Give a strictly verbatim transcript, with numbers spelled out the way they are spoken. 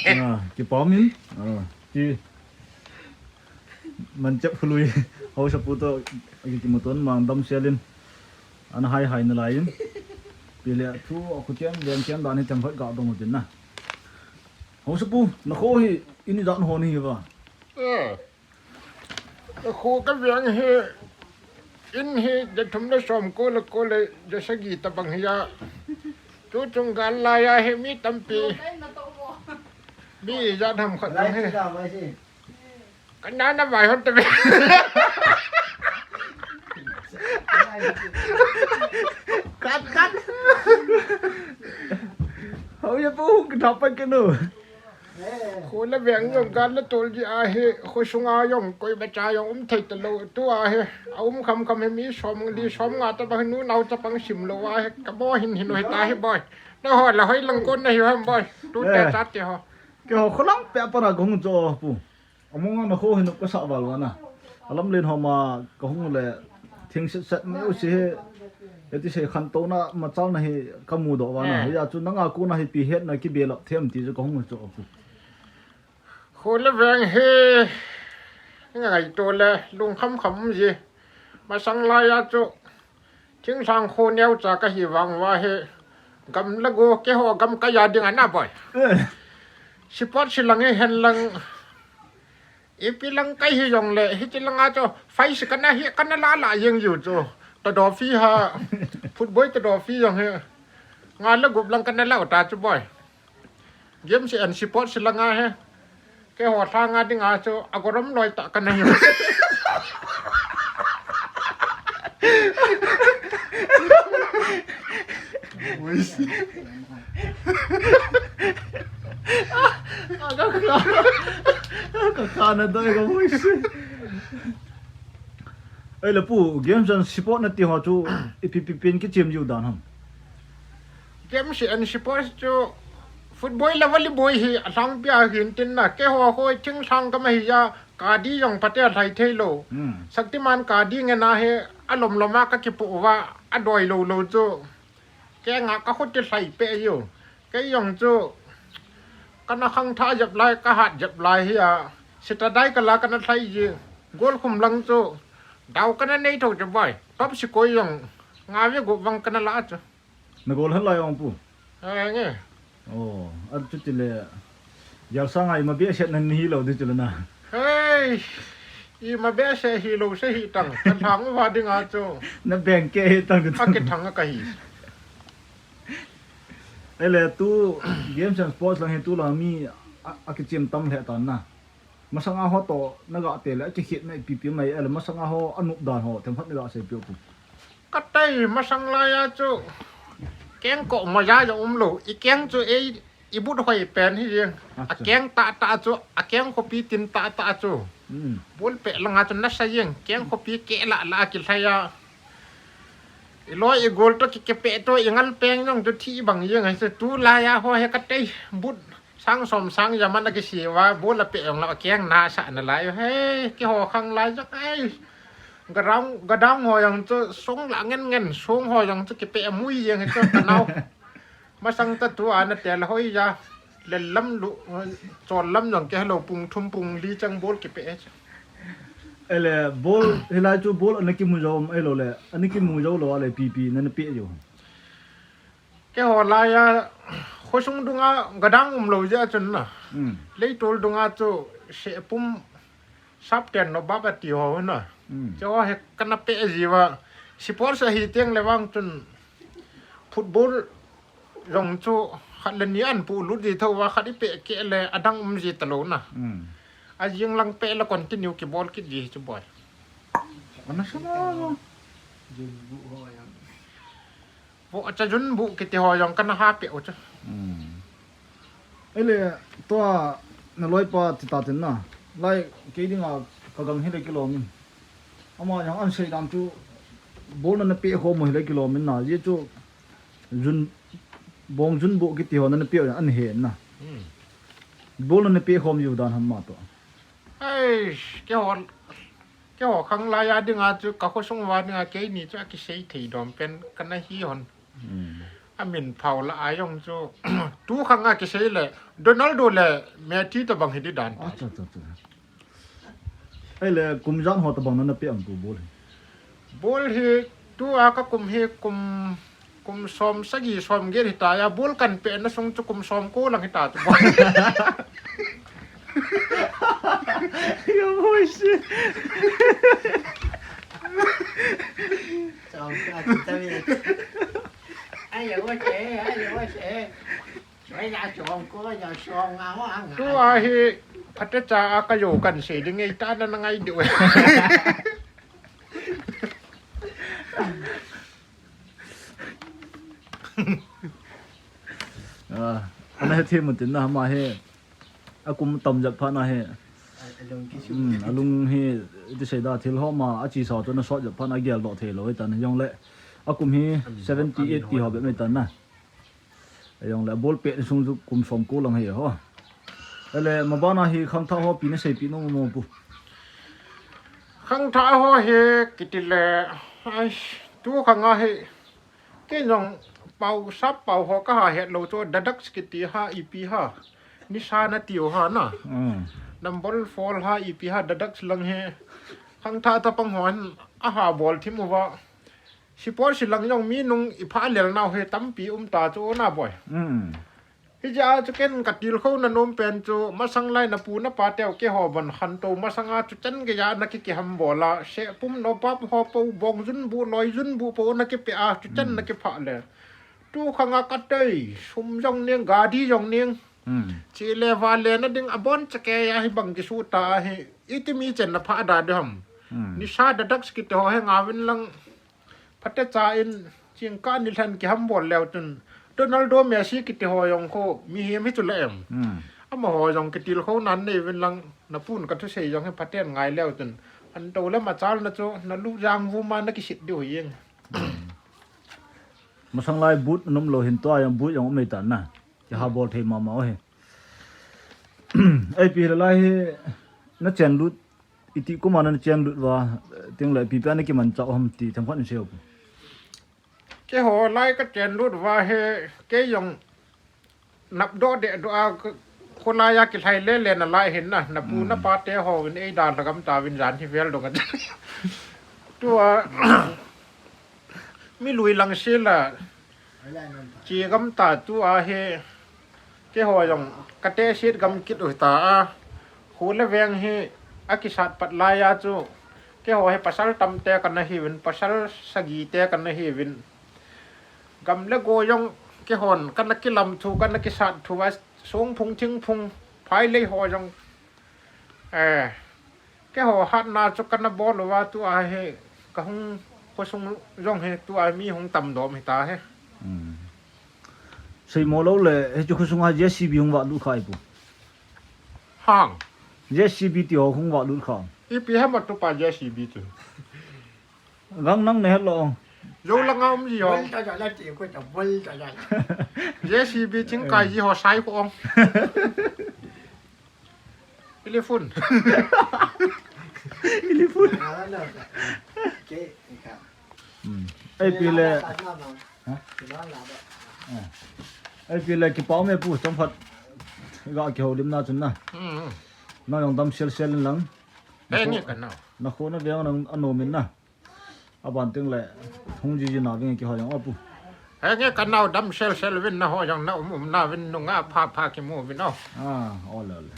Ah, kipa min. Ah, ti. Manchep khului. Hausapu to, ki, kimuton mang damsel in. Ana hai hai nalai in. Pile thu, akhu tiam, len tiam dan hi themkhat ga dong utin na. Hausapu, nakho hi, in ijat ho nahi uva? Eh. Kho kaveng hi, in hi, ja thum le som ko le ko le, ja sagi tabang hi a. Tuchung gal laiya hi mi tampi. Mi ijat ham khat bang hi. Kana na vai hon tabe. Cut, cut. Hausapu, kithapan kenu. Kho le veng jong gal le tol ji ahi, kho sunga jong, koi bacha jong um thei talou, tu ahi, a um kham kham hi mi som li som nga tabang hi nu nao chapang sim lou ahi, kabo hin hin hoi ta hi boi. Naho la hoi lang kon nahi ham boi, tu te Eh. Chat te ho. Keiho kholang pe para gong jo pu. Amonga nakho hin kasa val vana. Alam len homa kahung le thing set set meu si he. Eti sei khantouna machalna hi kamu doh vana. Eh. Hia chu nanga kona hi ipi hetna kibelap them ti chu kahung chu apu. Kho le veng hi ngaito le lungkham kham ji. Masang laiya chu Thinglhang kho neocha kahi vang uva hi, gam le go keiho gam kaiya ding ana boi. Eh. Sport si lang hi hen lang. Ipi lang kahi jong le, hiti langa chu, fai si kana hi, kana la la jeng jiu chu. Tadophi ha, football tadophi jong hi. Nga le gup lang kana la uta chu boi. Game si and sport si langa hi. Keiho lhanga dinga chu agorom loi ta kana hi. Kakha, kakha na doi ka voice. Ei le pu, games and sport nati ho chu ipi pi pen kichem jiu dan ham? Games and sports chu football le volleyball hi alhangpia hin tin na, keiho ho thinglhang kama hi a, kadi jong phatea lhai theilou. Hmm. Shaktiman kadi ngen a hi alom lom a kakipu uva, adoi lou lou chu. Kenga kakhuti lhai pe jiu. Kei jong chu kana khangthah jep lai, kahat jep lai hi a. Sitadai kala kana lhai ji. Goal khum lang chu. Dau kana nei tho chu boi. Top sikoi jong. Nga ve go vang kana la chu. Na goal hal lai ong pu. Ai nge. Oh, a chuti le. Yal sanga ima behseh na nahi lou di chu le na. Hei. Ima behseh hilou se hi tang. Ka thang uva dinga chu. Na beng ke hi tang. A ke thang a kahi. Ei le tu games and sports lang hi tu lang mi a, akichem tam lheh tan na. Masanga ho to naga te le, akikhetna ipi pi mai, ei le masanga ho anop dan ho, themkhat naga seipeh u pu. Katei masang laiya chu, keng ko maja ja umlou, ikeng chu ei, ibut hoi pen hi jeng. Acha. Akeng tah tah chu, akeng khopi tin tah tah chu. Hmm. Ball peh langa chu nasa jeng, keng khopi keh lah lah kilhai a. Iloi igol to ki, kipeh to ingal peng jong chu thi bang jeng, ahi chu tulaiya ho hi katei, but sang som sang ja man akisei uva, ball apeh jong la akeng nasa nalai, hei, keiho khang lai jong, ai. Gadang, gadang ho jong chu song la ngen ngen, song ho jong chu kipeh mui jeng hi chu kanao. Masang ta tua na tel hoi ja. Lel lam lu, chol lam jong ke hello pung thum pung li chang ball kipeh. Ei le ball, hilai chu ball ana kimu jou, ei lou le, ana kimu jou lou a le pi pi nana peh jou. Keiho laiya, khosung dunga gadang umlou jeh a chun na. Hmm. Leitol dunga chu sepum sap ten no bap ati ho na. Hmm. Chu ho hi kana peh jiuva. Sports ahi teng le vang chun football jong chu khat le ni an pu lut ji thouva khat ipeh keh le adang um ji talou na. Hmm. Ajing lang peh le continue kibol kit ji chu boi. Kana sa na. Vo acha jun bu kiti ho jong kana ha peh u chu. Hmm. Ei le tua naloipa ti ta tin na. Lai kei dinga ka gam hi le kilom in. Ama jong an sei dan chu ball nana peh khom u hi le kilom in na. Ji chu jun bong jun bu kiti ho nana peh u an he na. Hmm. Ball nana peh khom u dan ham ma to. Ai, keiho Keiho khang laiya dinga chu, ka khosung uva dinga keini chu akisei thei dom pen kana hi hon. Hmm. Amin phau la a jong chu. Tu khang a kisei le Ronaldo le Messi tabang hi di dan. Acha, acha, acha. Ei le kum jan ho tabang na na pe ang tu bol hi. Bol hi tu a ka kum hi kum, kum som sagi som get hi ta ya, bol kan pe na sung chu kum som ko lang hi ta chu bol. Yo, boy, shit. Som ka chu ta mi. Ai yo, che, ai yo, che. Choi ya chong ko ya chong a wa nga. Tu a hi phatecha a ka yo kan sei ding ei ta na na ngai diu. Ah, ana he thim mun tin na ma he. Akum tam jat pha na he. Alung ki su. Hmm, alung hi ti sei da thil ho ma a chi sa to na sot jat pha na gel do thei lo tan jong le. Akum hi seventy eighty ho be mai tan na. Ajong le bol pe sung chu kum som ko lang hi ho. Ele mabana hi khangthah ho pi na sei pi no mo pu. Khangthah ho hi kiti le, ai, tu khang a hi. Kei jong pau sap pau ho ka ha het lo chu, dadaks kiti ha, ipi ha. Nisa na tiu ha na. Mm. Number four ha, ipi ha, dadaks lang hi. Khangthah tapang ho hin a ha bol thim uva. Sipol silang jong mi nung i pha lel nau hi tampi um ta chu na boi. Mm. Hijeh a chu ken ka tilkhou na nom pen chu masang lai na pu na pa teu keiho ban khantou masang a chu chan gei a na ki kiham bol a, seh pum no pap ho po bong jun bu loi jun bu po na kipe a chu chan na kipha le. Tu khang a ka tei, sum jong ning, gari jong ning. Mm. Chi le va le na ding a bon chake a hi bang kisu ta a hi. Iti mi chen na pha da de ham. Mm. Nisa dadaks kiti ho he nga vin lang. Phatecha in chingkah ni lhan kiham bol leu chun Ronaldo, Messi kiti ho jong kho mihem hi chu le em. Hmm. Amaho jong kitilkhou nan nei vin lang, na pun ka thusei jong hi phaten ngai leu chun. An to le machal na chu na lu jang vu ma na kisit diu hi jeng. Masang lai boot nom lo hin tua jong boot jong um nei tan na. Ki ha bol thei mama o hi. Ei pi le lai hi na chen lut, iti kuma na chen lut va, ting le pi pa na kiman chau ham ti themkhat in seiu. Keiho lai ka chen lut va he, kei jong nap do de do a, kholai a kilhai le le na lai hin na, na pu na pa te ho vin ei da lhagam ta vin jan hi vel dong a. Tua, mi lui lang si la, chi gam ta tu a hi, keiho jong ka te sit gam kit u ta a, khu le veng hi a kisat pat lai a chu, keiho hi pasal tam te ka na hi vin, pasal sagi te ka na hi vin. Gam le go jong keihon kana kilam thu, kana kisat thu va, song phung thing phung, phai lei ho jong. Eh, keiho hatna chu kana bol uva tu a hi, ka hung khosung jong hi tu a mi hung tam dom hi ta hi. Hmm. Sei mo lo le, he chu khosung a J C B hung va lut kha i pu. Hang. J C B ti ho hung va lut kha. Ipi ha ma tu pa J C B chu. Gang nang ne lo. Zo la nga um ji ho. Bol ta ja la ti ko ta bol ta ja. J C B ching kai ji ho sai ko ong. Telephone. Telephone. Ke ka. Hmm. Ei pi le. Ha? Eh. Ei pi le kipau me pu chom phat. Ga kihoulim na chun na. Hmm. Na jong dam sel sel in lang. Eh, ni ka na. Na kho na veng nang anom in na. Aban ting le, hung jiji na ving keiho jong apu. He nge ka nau dam sel sel vin na ho jong na um um na vin nunga pha pha kimu vin o. Ah, ole, ole.